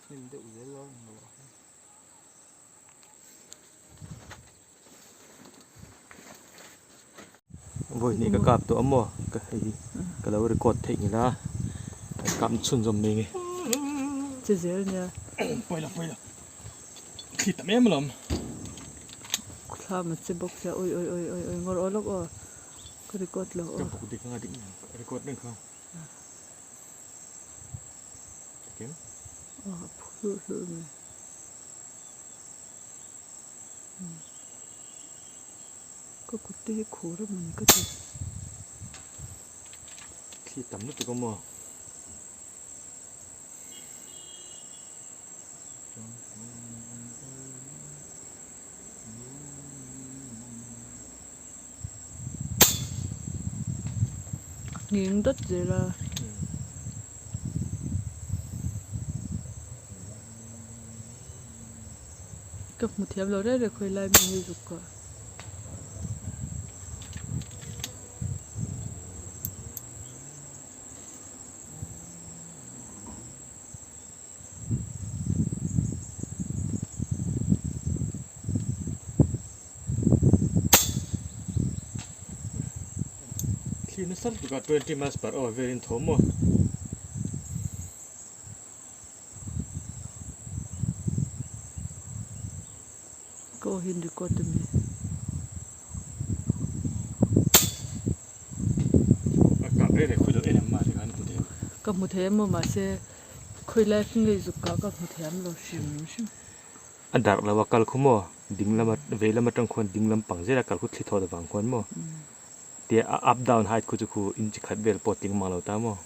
Hnim deuh zel a ni lo a. Vawi hnih ka kap tawh a maw ka hei ka lo record theih ngil a ka kap chhunzawm mai nge. Che zel nia. Pawilo pawilo thli tam em alawm. Thlam a che bawk sia oi oi oi oi oi ngawr aw lawk aw ka record lo aw. Ka buk dik anga dik record reng kha. Takin. Aw a phu hlurh hlurh mai. Ka kut te hi khur a mawni ka ti. Thli tam lutuk a maw? A nghing dawt zel a. Ka hmu thiam lo reng reng khawi lai mi hi zuk ka. Thli nasa lutuk a 20 miles per hour velin tho maw. Ka aw hian record a ni. A kah rei rei khawi lo en em mah tikhan hmu thei. Ka hmu thei emaw mahse khawi lai hi nge zuk kah ka hmu thiam lo hrim hrim. A darh lo a kal khu maw ding lama vei lam atang khuan ding lam pang zel a kal khu thli thawt avang khuan maw tia a up down height khu chu khu inch khat vel pawh tling mang lo ta maw.